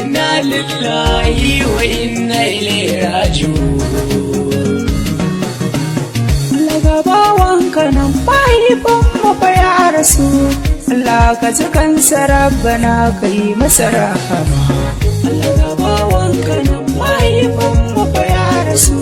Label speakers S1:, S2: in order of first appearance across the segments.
S1: Inna lillahi wa inna ilaihi raji'un.
S2: Allah ga bawanka nan mahaifin mu fa ya rasu. Allah ka ji kansa, Rabbana ka yi masa rahama.
S1: Allah ga bawanka nan mahaifin mu fa ya rasu.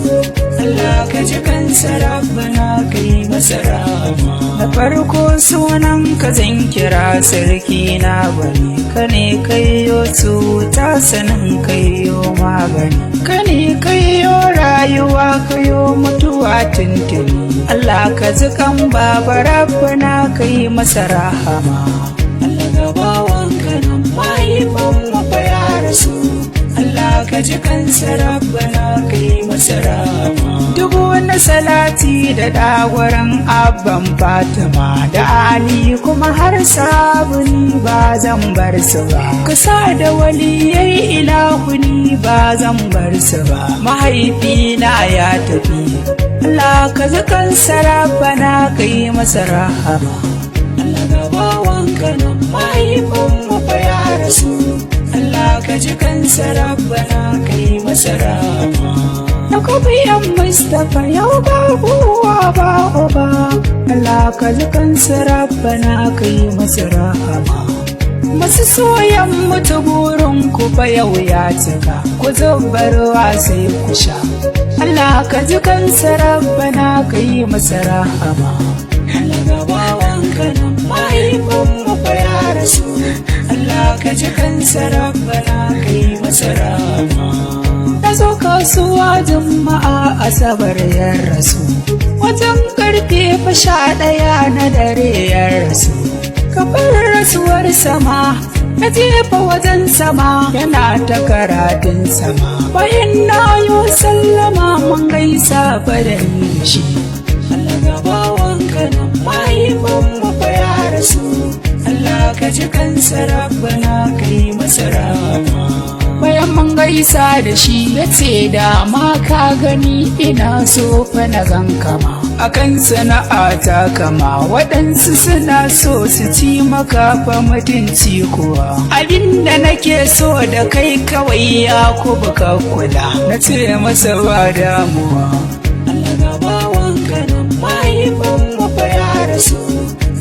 S1: Allah ka ji kansa, Rabbana ka yi masa rahama.
S2: Da farko sunan ka zan kira, sarki na bani ka ne kayo cuta, sanin kayo magani, ka ne kayo rayuwa, kayo mutuwa tuntuni. Allah ka ji kan baba, Rabbana ka yi masa rahama.
S1: Allah ga bawanka nan mahaifin mu fa ya rasu. Allah ka ji kansa, Rabbana ka yi masa rahama.
S2: Dubu na salati da dagwaran abban Fatima da Ali, kuma har sabuni ba zan bar su ba. Ka sa da waliyai, ilahuni ba zan bar su ba. Mahaifina ya tafi, Allah ka ji kansa, Rabbana ka yi masa rahama.
S1: Allah ga bawanka nan mahaifin mu fa ya rasu. Allah ka ji kansa, Rabbana ka yi masa rahama.
S2: Na yan Mustapha yau babu uwa ba uba. Allah ka ji kansa, Rabbana ka yi masa rahama. Masu soyan mutu, burin ku fa yau ya cika, ku zubarwa sai ku sha. Allah ka ji kansa, Rabbana ka yi masa rahama.
S1: Allah ga bawanka nan mahaifin mu fa ya rasu. Allah ka ji kansa, Rabbana ka yi masa rahama.
S2: Na zo kasuwa Juma'a, Asabar ya rasu. Wajen karfe fa 11 na dare ya rasu. Kafin rasuwar sama na jefa wajen sama yana ta karatun sama. Bayan na yo sallama, mun gaisa fa da shi.
S1: Allah ga bawanka nan mahaifin mu fa ya rasu. Allah ka ji kansa, Rabbana ka yi masa rahama.
S2: Bayan mun gaisa da shi, ya ce, "Da ma ka gani, ina so fa na gan kama akan sana'a ta kama. Waɗansu suna so su ci maka fa mutunci kuwa. Abinda nake so da kai kawai, ya kubu ka kula." Na ce masa, "Ba damuwa."
S1: Allah ga bawanka nan mahaifin mu fa ya rasu.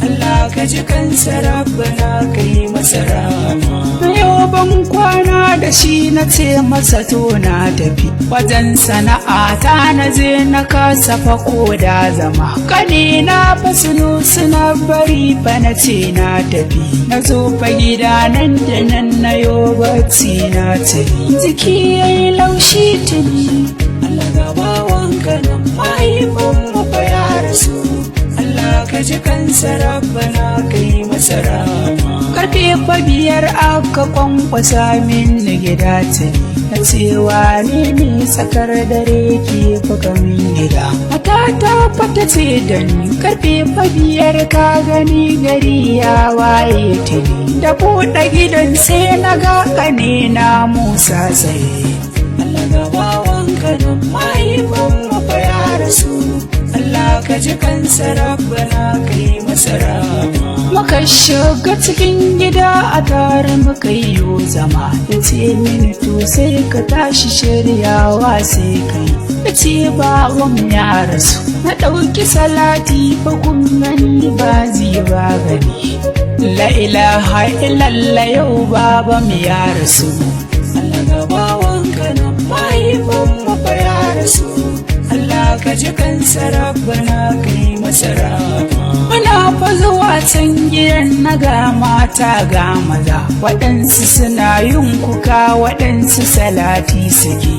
S1: Allah ka ji kansa, Rabbana ka yi masa rahama.
S2: Yau ban kwana da shi, na ce masa, "To na tafi wajen sana'a ta." Na je na kasa fa ko da zama. Kane na fa sunu suna bari fa, na ce na tafi. Na zo fa gida nan da nan na yo bacci, na tafi, jiki yayi laushi tuni.
S1: Allah ga bawanka nan mahaifin mu fa ya rasu. Allah ka ji kansa, Rabbana ka yi masa rahama.
S2: Karfe fa 5 aka kwankwasa min gida tuni. Na cewa ni ne tsakar dare ke buga min gida? Matata fata ce da ni, "Karfe fa 5, ka gani gari ya waye tuni." Da buɗe gidan sai na ga ƙane na Musa tsaye.
S1: Allah ga bawanka nan mahaifin mu fa ya rasu. Allah ka ji kansa, Rabbana ka yi masa rahama.
S2: Muka shiga cikin gida, a tare muka yi zama. Ya ce mini, "To sai ka tashi shiryawa sai kai." Ya ce, "Baban ya rasu." Na ɗauki salati fa, kun gani ba zai ba gani. La ilaha illallah, yau baban ya rasu.
S1: Allah ga bawanka nan mahaifin mu fa ya rasu. Allah ka ji kansa, Rabbana ka yi masa rahama.
S2: Muna fa zuwa can gidan na ga mata ga maza, waɗansu suna yin kuka, waɗansu salati suke.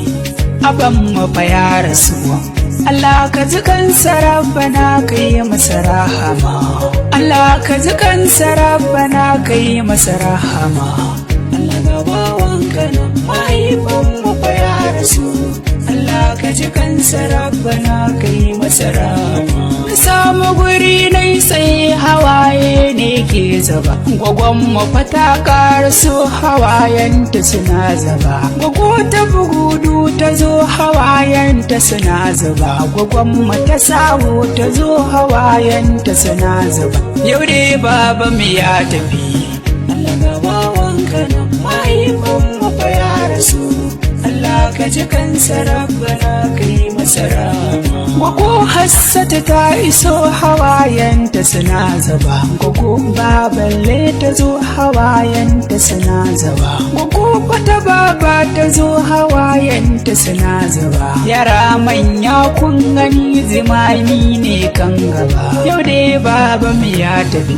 S2: Aban mu fa ya rasu. Allah ka ji kansa, Rabbana ka yi masa rahama. Allah ka ji kansa, Rabbana ka yi masa rahama.
S1: Allah ga bawanka nan mahaifin mu fa ya rasu. Allah ka ji kansa, Rabbana ka yi masa rahama.
S2: Samu guri na tsaye, hawaye ne ke zuba. zaba. Gwagwan mu fa ta karaso, hawayenta suna zaba. Gwaggo ta bugudu ta zo, hawayenta suna zuba. Gwagwan mu ta sawo ta zo, hawayenta suna zuba. Yau dai baba mu ya tafi.
S1: Allah ga bawanka nan, mahaifin mu fa ya rasu. Allah ka ji kansa, rabbana kai masa rahama.
S2: Gwaggo Hassatu ta iso, hawayenta suna zuba. Gwaggo Baballe ta zo, hawayenta suna zuba. Gwaggo Kwata Baba ta zo, hawayenta suna zuba. Yara manya kun gani, zimami ne kan gaba. Yau dai baba mu ya tafi.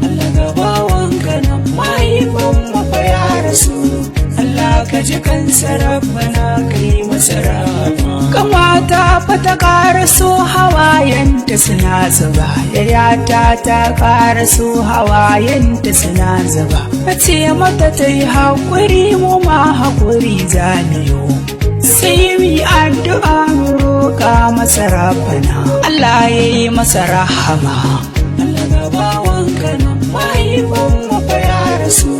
S1: Allah ga bawanka nan, mahaifin mu fa ya rasu. Allah ka ji kansa, rabbana kai masa rahama.
S2: Kanwata fa ta karaso, hawayenta suna zuba. Yayata ta karaso, hawayenta suna zuba. Na ce mata ta yi haƙuri, mu ma haƙuri zamiyo. Sai mu yi addu'a mu roƙa masa rabbana. Allah ya yi masa rahama.
S1: Allah ga bawanka nan, mahaifin mu fa ya rasu.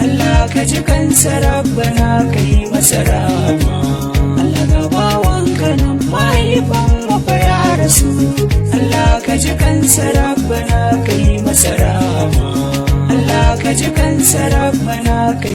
S1: Allah ka ji kansa, rabbana kai masa rahama. Allah ga bawanka nan, mahaifin mu fa ya rasu. Allah ka ji kansa, rabbana kai masa rahama. Allah ka ji kansa, rabbana kai